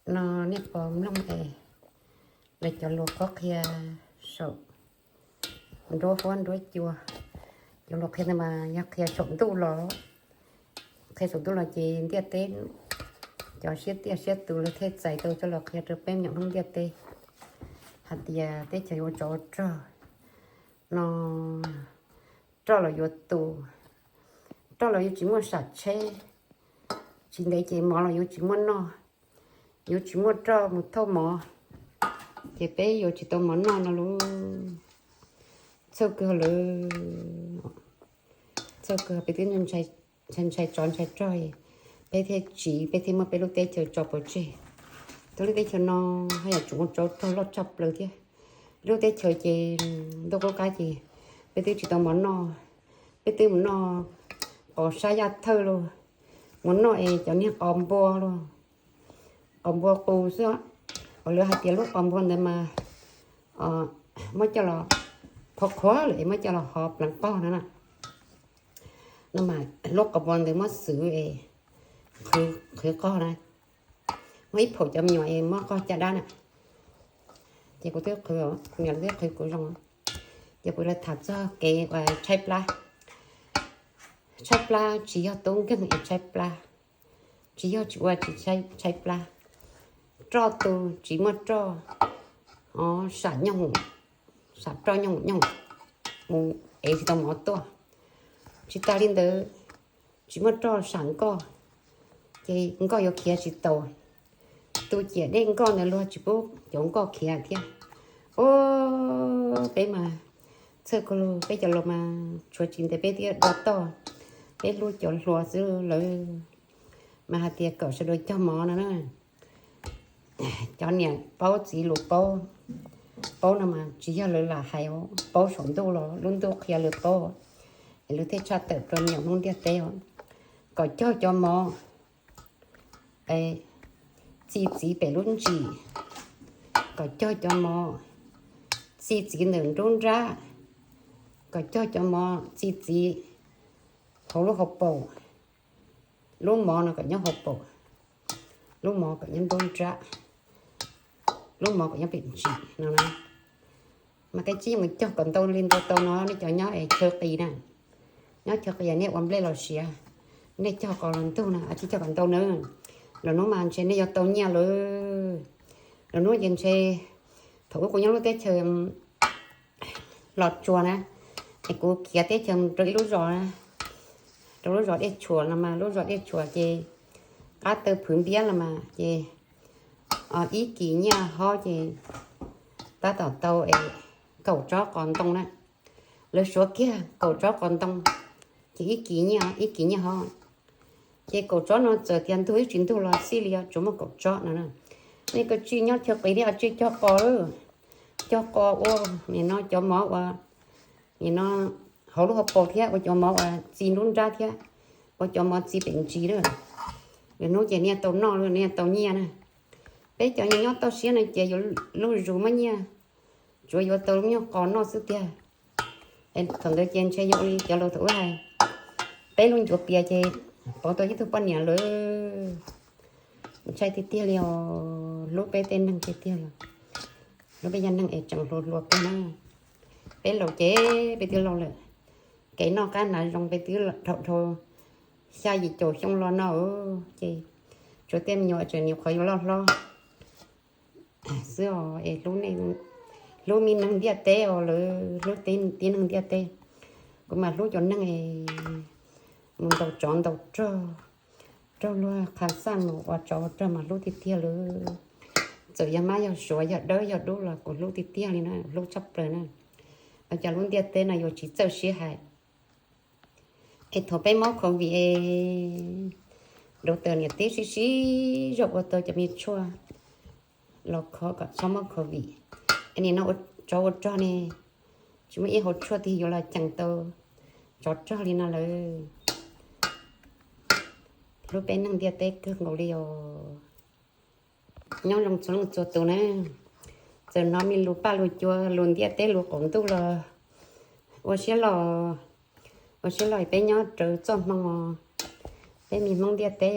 No nej puas mloog es lawv cov lus qhuab qhia saum nruab huab nruab cua, cov lus qhia ntawd mas yog qhia saum ntuj los, qhia saum ntuj los ces ntiaj teb cov siab tiaj siab tus lawv thiaj txais tau coj los qhia rau peb me nyuam Hmoob ntiaj teb hais tias teb chaws yuav ua tsov ua rog no, roj los yuav tu, roj los yuav tsis muaj sam tsheb, tsis ntev ces mov los yuav tsis muaj noj, yuav tsis muaj roj mus thauj mov, ces peb yuav tsis tau mov noj no lauj. Txhawj kawg lawm, txhawj kawg, peb twb ntshai ntshai tsov ntshai rog, peb thiaj tsiv, peb thiaj muab peb lub teb chaws tso pov tseg. Tus lub teb chaws no haj yam tseem ua tsov rog loj tshaj plaws thiab. Peb lub teb chaws ces ntuj qub qab ces peb twb tsis tau mov noj, peb twb mus noj qos sab yaj thawj lauj, mus noj es cov niag qos npua lauj, qos npua qus xwb. Uas lawv hais tias lub qos npua ntawd mas muab coj los phov qhuav lawm es muab coj los hov pleev qoj no na. No mas lub qos npua ntawd muab xwv es qhwv qoj na, muab ib phaum cov me nyuam es muab qoj caj dab na. Ces kuv twb qhwv, kuv niam twb qhwv kuv zoo. Ces kuv los tham txog kev uas tshaib plab. Tshaib plab tsis yog tub nkeeg es tshaib plab, tsis yog tsis ua tsis tshaib plab. Roj tu tsis muaj roj, o, sam nyooj, sam roj nyooj nyooj, mus ev tsis tau mov tuaj. Tsis tas li ntawd, tsis muaj roj sam nkoj, ces nkoj yuav khiav tsis tau. Tu ciam dej nkoj ntawd luag tsis pub cov nkoj khiav thiab. O, peb mas txhawj kawg, peb cov laus mas tshuav tsis ntev peb thiaj do toj, peb hlub cov hluas xwb lawm. Mas hais tias kom sawv daws cog mov no na. Cov niam paub txiv lus paub, paub no mas tsis yog lawv lam hais, paub saum ntuj los lub ntuj qhia lawv paub, es lawv thiaj tshaj tawm rau me nyuam Hmoob ntiaj teb os. Kom cog cov mov txi txiv pem lub ntsis, kom cog cov mov txi txiv ntawm nruab nrab, kom cog cov mov txi txiv hauv lub hauv paus. Lub mov no kom nyob hauv paus, lub mov kom nyob nruab nrab, lub mov kom nyob pem ntsis no na. Mas qe tsib mus cog kom ntau li ntau tau no, nej cov nyob es chaw qis na, nyob chaw qis nej ua nplej los siav, nej cog qos los ntug na, tsis cog kom ntau na. Lwm hnub mas ntshe nej yuav tau nyiaj lawm. Lwm hnub ces ntshe, thaum ub kuv nyob lub teb chaws Los Tsuas na, es kuv khiav teb chaws mus rau ib lub zos, rau lub zos Dej Tshuas no mas, lub zos Dej Tshuas ces qab taw Phwv Npiab los mas ces ib kis nyiaj hob ces tab tom tau es kaum tsob qos ntoo na. Lawv suav kiag kaum tsob qos ntoo ces ib kis nyiaj, ib kis nyiaj hob. Ces kaum tsob no txawm tias ntug ib tsis ntug los xij li tsuas muaj kaum tsob no. Nej kav tsij nyob chaw qis thiab kav tsij cog qos, cog qos ua nim no cov mov uas nim no hauv lub hauv paus thiab ua cov mov uas txi nruab nrab thiab ua cov mov txi pem ntsis lawm. Lwm hnub ces nej tau noj, nej tau nyiaj na. Peb cov nyob toj siab no ces yuav luj zus muab nyiaj, tsuav yuav tau lub nyuag qos noj xwb tiag. Thaum ntawd ces ntshe yuav ua li cov laus thaum ub hais, peb lub ncuav pias ces pauv tau ib tug poj niam lawm. Ntshai tiag tiag li os, hlub peb tej neeg tiag tiag li. Hlub peb cov neeg es tseem hluas hluas kawg na. Peb laus ces peb twb laus lawm, kev noj qab hnav zoo peb twb dhau dhau xya yim caum xyoo los no ces tsuas tej me nyuam tseem nyuam qhuav yuav loj hlob xwb os. Es hlub me neeg ntiaj teb os, lawv hlub tib neeg ntiaj teb. Kuv mas hlub cov neeg mus ntaus tsov ntaus rog, raug luag qha xaj mus ua tsov ua rog mas hlub tiag tiag li. Txawm yog mab yog suav yog dawb yog dub los kuv hlub tiag tiag li na, hlub tshaj plaws na. Ua cas lub ntiaj teb no yuav tsis txawj siab hais. Es thaum peb mob covid es doctor niam teb sib sib zog ua tau cov me tshuaj los kho kom txhob mob covid. Es nim no ua tsov ua rog ne, tsis muaj ib hauv tshuaj twg yuav los cheem tau tsov rog li no lawm. Hlub peb neeg ntiaj teb kawg nkaus li os. Nyob zoo txhua leej txhua tus na. Txawm hnov me lus paj lus cua, lus ntiaj teb lus qaum ntuj los ua siab loj, ua siab loj peb nyob rawv txoj hmoo os. Peb me Hmoob ntiaj teb